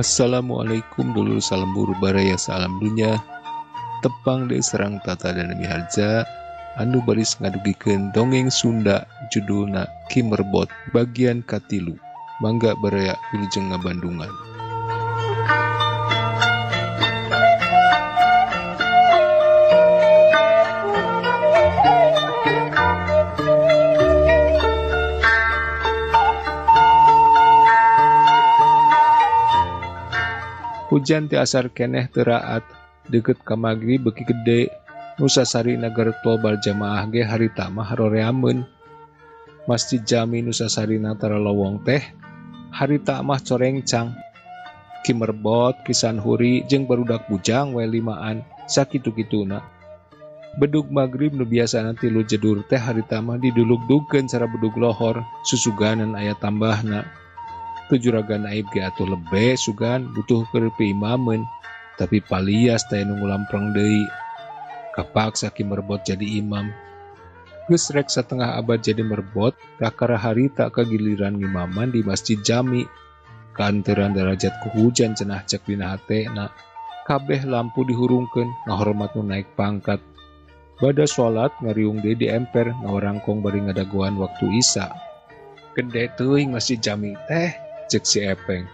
Assalamualaikum dulur salembur baraya salam dunya. Tepang deui sareng Tata dan Miharja anu baris ngadugikeun dongeng Sunda judulna Ki Merbot bagian katilu. Mangga baraya wilujeng ngabandungan. Hujan ti asar keneh teu raat, deukeut ka magrib beuki gede. Nusasari Nagartol barjamaah ge harita mah haroreameun. Masjid Jami Nusasarina taralowong teh harita mah corengcang. Ki Merbot, Ki Sanhuri jeung barudak bujang we limaan sakitu-kituna. Bedug magrib nu biasana tilu jedur teh harita mah didulug-dugkeun cara bedug lohor, susuganan aya tambahna. Teu juragan aib ge atuh lebe sugan butuh keur piimameun, tapi palias teh nu ngulampreng deui. Kapaksa Ki Merbot jadi imam. Geus rek satengah abad jadi merbot, kakara harita kagiliran ngimaman di Masjid Jami. Kaanteran darajat ku hujan cenah cek dina hatena. Kabeh lampu dihurungkeun ngahormat nu naik pangkat. Bada salat ngariung deui di emper ngawarangkong bari ngadagoan waktu Isya. Gede teuing Masjid Jami teh, cek si Epeng.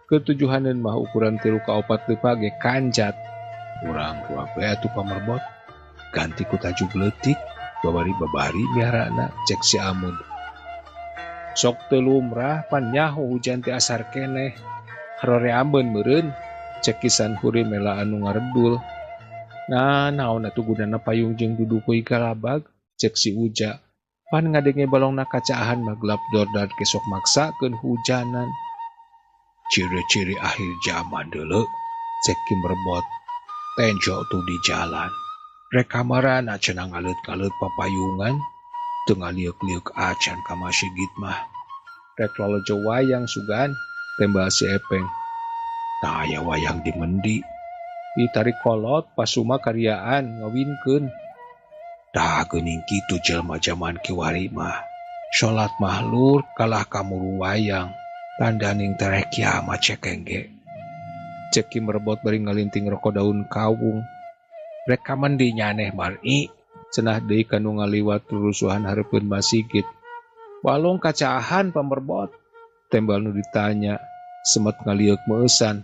Ketujuhaneun mah ukuran 3 ka 4 leupa ge kanjat. Urang ruap we atuh pamerbot. Ganti ku tajuk leutik, babari-babari miharana, cek si Amun. Sok teu lumrah pan nyaho hujan ti asar keneh. Haroreameun meureun, cek Ki Sanhuri mela anu ngaredul. Nah, naon atuh gunana payung jeung duduk we galabag, cek si Uja. Pan ngadenge balongna kacaahan mah gelap dordar kesok maksakeun hujanan. Ciri-ciri akhir zaman deuleu, cek Ki Merbot. Tenjo tuh di jalan. Rek kamarana cenah ngaleut-ngaleut papayungan, teu ngalieuk-lieuk acan ka masigit mah. Rek lolojo wayang sugan, tembal si Epeng. Tah aya wayang di mendi. Ditarik kolot pasuma karyaan ngawinkeun. Tah geuning kitu jelema jaman kiwari mah. Salat mah lur kalah ka muru wayang. Tandaning tereh kiamat cekeng ge. Cek Ki Merbot bari ngalinting rokok daun kawung. Rek ka mendi nyaneh mar'i, cenah deui kanu ngaliwat rurusuhan hareupeun masigit. Walong kacaahan pamerbot, tembal nu ditanya, semet ngalieuk meueusan.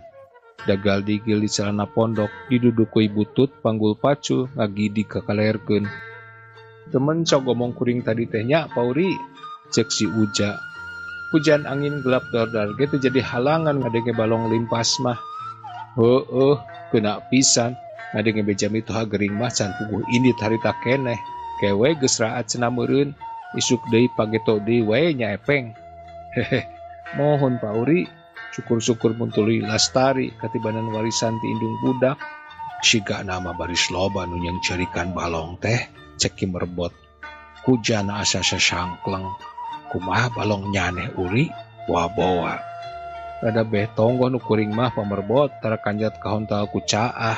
Dagal digil di celana pondok, diduduk ku butut panggul pacu ngagidi kakalerkeun. Temen cok ngomong kuring tadi teh nya pauri, cek si Uja. Hujan angin gelap dordar ge teu jadi halangan ngadenge balong limpas mah. Heueuh, kena pisan ngadenge beja mitoha gering mah can puguh indit harita keneh. Kewe geus raat cenah meureun, isuk deui pageto deui we nya Epeng. Hehe, mohon pauri, syukur-syukur mun tuluy lastari katibanan warisan ti indung budak. Siga nama baris loba nu nyengcerikan balong teh, cek Ki Merbot. Hujana asa sasangkleng, kumaha balong nyaneh uri, boa-boa. Rada beh tonggoh nu kuring mah pamerbot tara kanjat kahontal ku caah.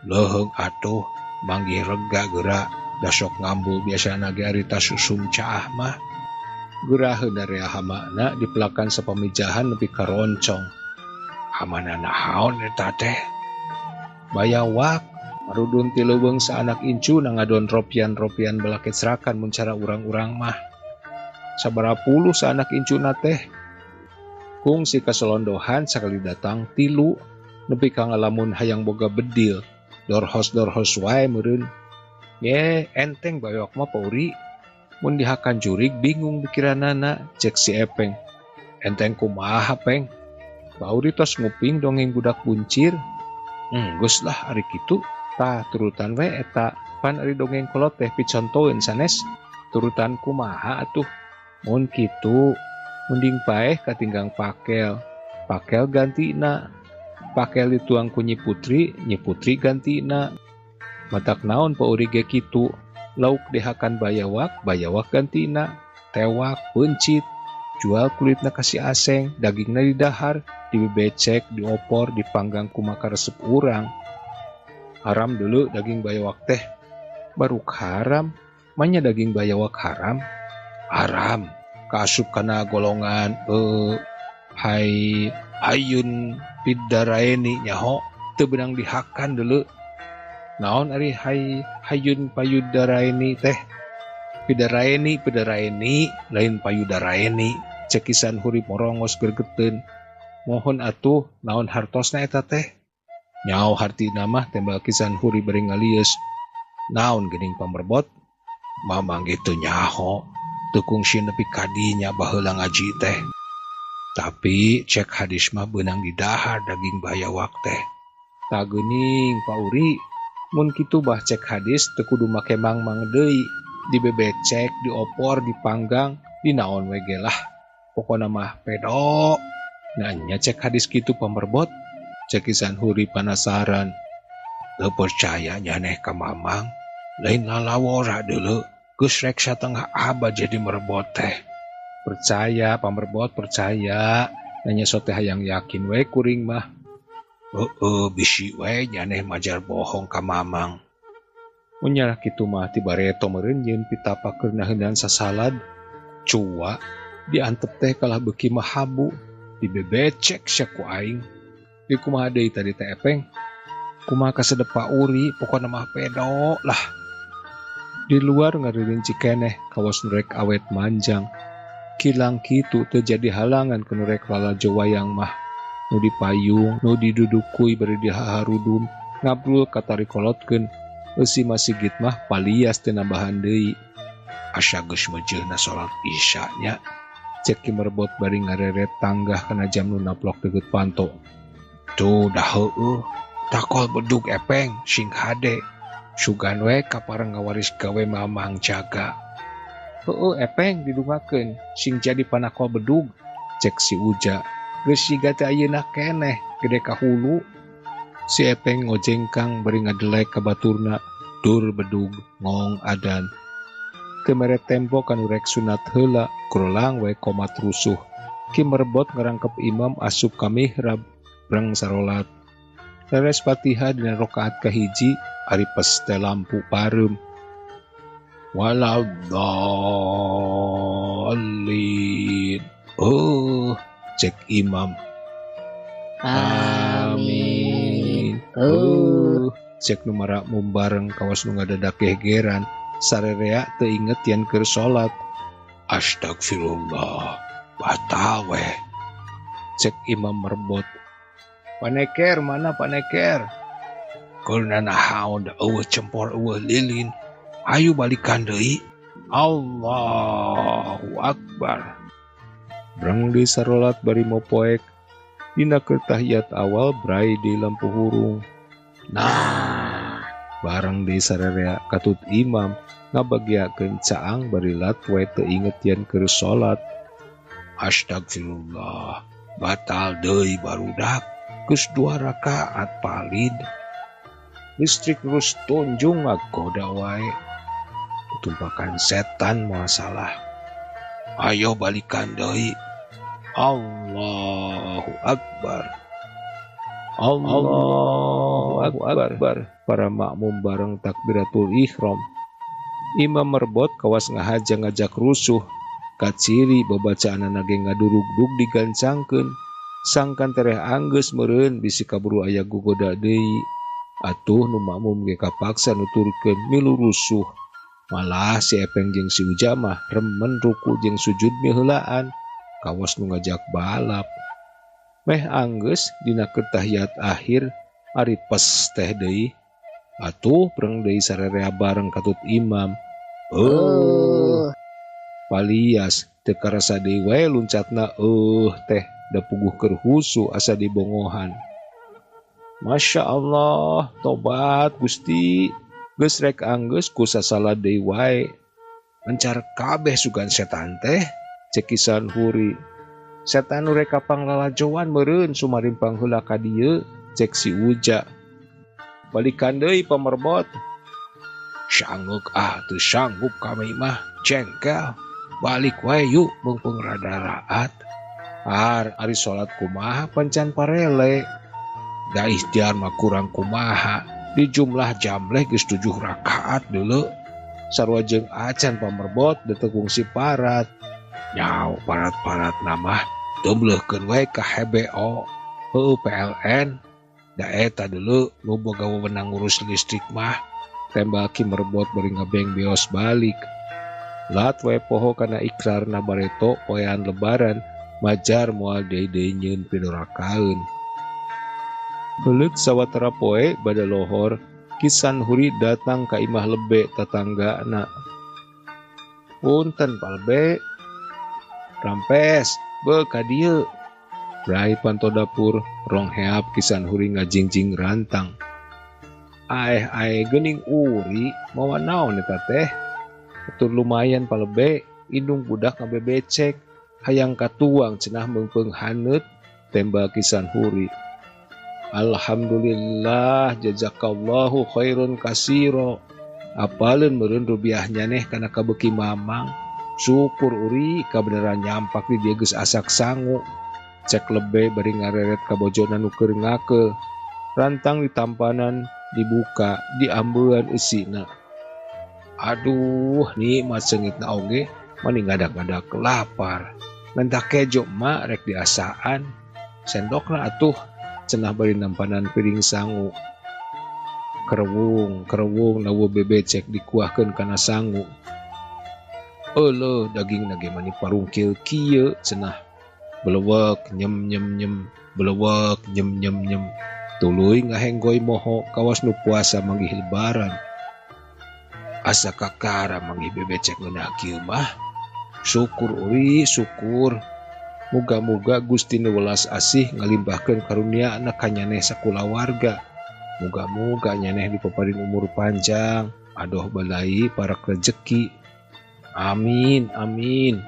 Leuheung atuh manggih rega geura da sok ngambul biasana ge harita susum caah mah. Geuraheun area hamakna dipelakan sapamijahan nepi ka roncong. Hamanana naon eta teh? Bayawak marudun ti leuweung saanak incu na ngadon ropian-ropian belaket serakan mun cara urang-urang mah. Sabaraha puluh saanak incuna teh. Kungsi kasolondohan sakali datang tilu nepi ka ngalamun hayang boga bedil. Dorhos-dorhos wae meureun. Ye, enteng bayawak mah pauri. Mun dihakan jurig bingung pikiranana, cek si Epeng. Enteng kumaha, Peng? Pauri tos nguping dongeng budak buncir. Geus lah ari kitu. Tah turutan we eta. Pan ari dongeng kolot teh picontoeun sanes. Turutan kumaha atuh? Mun kitu mending paeh katinggang pakel. Pakel gantina. Pakel dituang ku Nyi Putri, Nyi Putri gantina. Matak naon pauri ge kitu. Lauk dihakan bayawak, bayawak gantina. Tewak, peuncit, jual kulitna ka si Aseng, dagingna didahar, dibebecek, diopor, dipanggang ku maka resep urang. Haram dulu daging bayawak teh. Baruk haram, manya daging bayawak haram? Haram. Kaasup kana golongan hai Hayun pidaraeni nyaho teu beunang dihakan deuleu. Naon ari hayun payudaraeni teh? Pidaraeni pidaraeni lain payudaraeni. Cek Ki Sanhuri morongos gergeteun. Mohon atuh naon hartosna eta teh? Nyao hartina mah tembal Ki Sanhuri bari ngalieus. Naon geuning pamerbot? Mamang ge teu nyaho. Teu kungsi nepi ka dinya baheula ngaji teh. Tapi cek hadis mah beunang didahar daging bayawak teh. Tah geuning Pa Uri, mun kitu bah cek hadis teu kudu make mangmang deui, dibebecek, diopor, dipanggang, dinaon we ge lah. Pokona mah pedo. Nanya cek hadis kitu pamerbot? Cek Ki Sanhuri panasaran. Teu percaya nyaneh ka mamang, lain lalawora deuleu. Geus rek satengah abad jadi merbot teh. Percaya pamerbot percaya. Nanya sote hayang yakin we kuring mah. Heeh bisi we nyaneh majar bohong ka mamang. Mun nyalah kitu mah ti bareto meureun nyeun pitapa keur naheundan sasalad. Cua diantep teh kalah beuki mahabu. Dibebecek sia ku aing. Di kumaha deui tadi teh Epeng? Kumaha kasedep Pa Uri pokona mah pedo lah. Di luar ngaririnci keneh kawas nu rek awet manjang. Kilang kitu teu jadi halangan ku nu rek lalajo wayang mah. Nu dipayung, nu didudukui bari dihaharudum, ngabrul katarikolotkeun. Eusi masigit mah palias teu nambahan deui. Asa geus meujeuhna salat isya nya. Cek Ki Merbot bari ngareret tanggah kana jam nu naplok deukeut panto. Tuh dah heueuh, takol bedug Epeng sing hade. Sugan we kapareng ngawaris gawe mamang jaga. Heueuh Epeng didungakeun sing jadi panakol bedug. Cek si Uja. Geus siga teh ayeuna keneh gede ka hulu. Si Epeng ngojengkang bari ngadelek ka baturna. Dur bedug ngong adan. Teu mere tempo kanu rek sunat heula kurelang we komat rusuh. Ki Merbot ngarangkep imam asup ka mihrab breng sarolat. Leres Fatihah dina rakaat kahiji ari pes teh lampu pareum. Waladhdallin. Oh, cek imam. Amin. Oh, cek nu marakmum bareng kawas nu ngadadak gegeran. Sarerea teu inget yen keur salat. Astagfirullah. Batal weh. Cek imam merbot. Paneker mana paneker? Keur nanahaon da eueuh cempor eueuh lilin. Ayo balikan deui. Allahu Akbar. Breng deui sarolat bari mopoek. Dina keur tahiyat awal brai deui lampu hurung. Nah, bareng deui sarerea katut imam ngabagiakeun caang bari lat we teu inget yen keur salat. Astagfirullah. Batal deui barudak. Geus 2 rakaat palid. Listrik terus tunjung ngagoda wae. Tumpakan setan masalah. Ayo balikan deui. Allahu Akbar. Allahu Akbar. Para makmum bareng takbiratul ihram. Imam merbot kawas ngahaja ngajak rusuh. Kaciri babacaanana ge ngadurugdug digancangkeun. Sangkan tereh anggeus meureun bisi kaburu aya gogoda deui. Atuh nu makmum ge kapaksa nuturkeun milu rusuh. Malah si Epeng jeung si Uja mah remen ruku jeung sujud miheulaan. Kawas nu ngajak balap. Meh anggeus dina keur tahiyat akhir ari pes teh deui. Atuh preng deui sarerea bareng katut imam. Oh. Palias teu karasa deui wae luncatna teh da puguh keur husu asa dibongohan. Masya Allah, tobat Gusti. Geus rek anggeus ku sasalah deui wae. Mencar kabeh sugan setan teh, cek Ki Sanhuri. Setan nu rek kapanglalajoan meureun sumarimpang heula ka dieu, cek si Uja. Balikan deui pamerbot. Sanggup ah teu sanggup kami mah, jengkel. Balik wae yuk meungpeung rada raat. Ar ari salat kumaha pancan parele. Da ikhtiar mah kurang kumaha. Di jumlah jamleh geus 7 rakaat deuleu. Sarua jeung acan pamerbot detekung si parat. Nyau parat-parat namah Tumbleuhkeun we ka HBO, heueuh PLN. Da eta deuleu nu boga wewenang ngurus listrik mah. Tembal Ki Merbot bari ngebeng beos balik. Lat we poho kana ikrarna bareto poean lebaran majar moal deui-deui nyieun pidorakaeun. Heuleut sawatara poe bada lohor, Ki Sanhuri datang ka imah lebe tatanggana. Punten palbe, rampes, be ka dieu. Rai panto dapur, rong heap Ki Sanhuri ngajingjing rantang. Aeh aeh geuning uri, mawa naon eta teh? Atur lumayan palebe, indung budak ngabebecek, hayang katuang cenah meungpeung haneut, tembal Ki Sanhuri. Alhamdulillah jazakallahu khairun kasiro. Apaleun meureun rubiah nyaneh kana kabeuki mamang. Syukur uri kabeneran nyampak di dieu geus asak sangu. Cek lebe bari ngareret ka bojona nu keur ngakeul. Rantang ditampanan dibuka diambean eusina. Aduh nikmat seungitna oge mani ngadak-ngadak lapar. Mentah kejo mak rek diasaan. Sendokna atuh cenah bari nampanan piring sangu. Kerewung, kerewung nawu bebecek dikuahkeun kana sangu. Euleuh dagingna ge mani parungkil kieu cenah. Belewek nyem nyem nyem, belewek nyem nyem nyem. Tuluy ngahenggoi moho kawas nu puasa manggih lebaran. Asa kakara manggih bebecek ngeunah kieu mah. Syukur uri, syukur. Muga-muga Gusti nu welas asih ngalimpahkeun karuniana ka nyaneh sakulawarga. Muga-muga nyaneh dipaparin umur panjang, adoh balai parak rejeki. Amin, amin.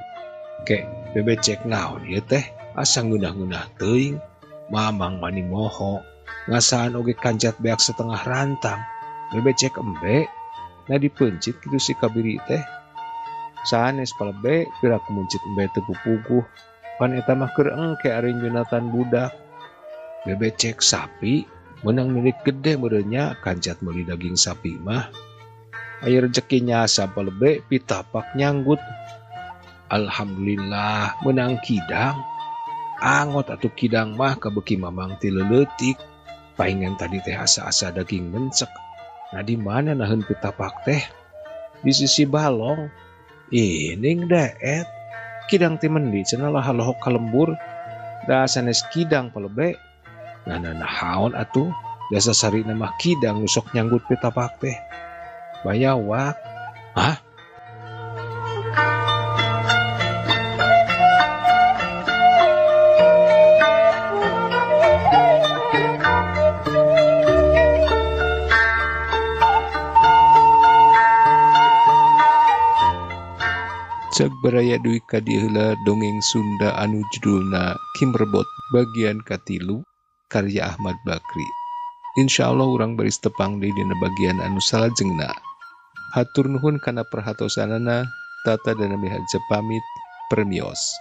Ke bebecek naon ieu teh? Asa ngeunah-ngeunah teuing. Mamang mani moho. Ngasaan oge kanjat beak setengah rantang. Bebecek embe, na dipeuncit kitu si kabiri teh. Sanes palebe piraku meuncit embe teu pupuguh. Pan eta mah keur engke ari nyunatan budak. Bebecek sapi menang milik gede meureunnya kanjat meuli daging sapi mah. Aya rejeki nyasa palebe pitapak nyanggut. Alhamdulillah menang kidang. Angot atuh kidang mah kabeuki mamang ti leuletik. Paingan tadi teh asa-asa daging mencek. Nah di mana naheun pitapak teh? Di sisi balong. Ining daet. Kidang ti mendi cenah lah lohok kalembur. Da sanes kidang palebe. Nah nah nahaon atuh? Dasa sarina mah kidang nu sok nyanggut pitapak teh. Bayawak. Hah? Cek baraya dugi ka dieu heula dongeng Sunda anu judulna Ki Merbot bagian katilu karya Ahmad Bakri. Insyaallah urang baris tepang deui dina bagian anu salajengna. Hatur nuhun kana perhatosanana, Tata Dana Miharja pamit, permios.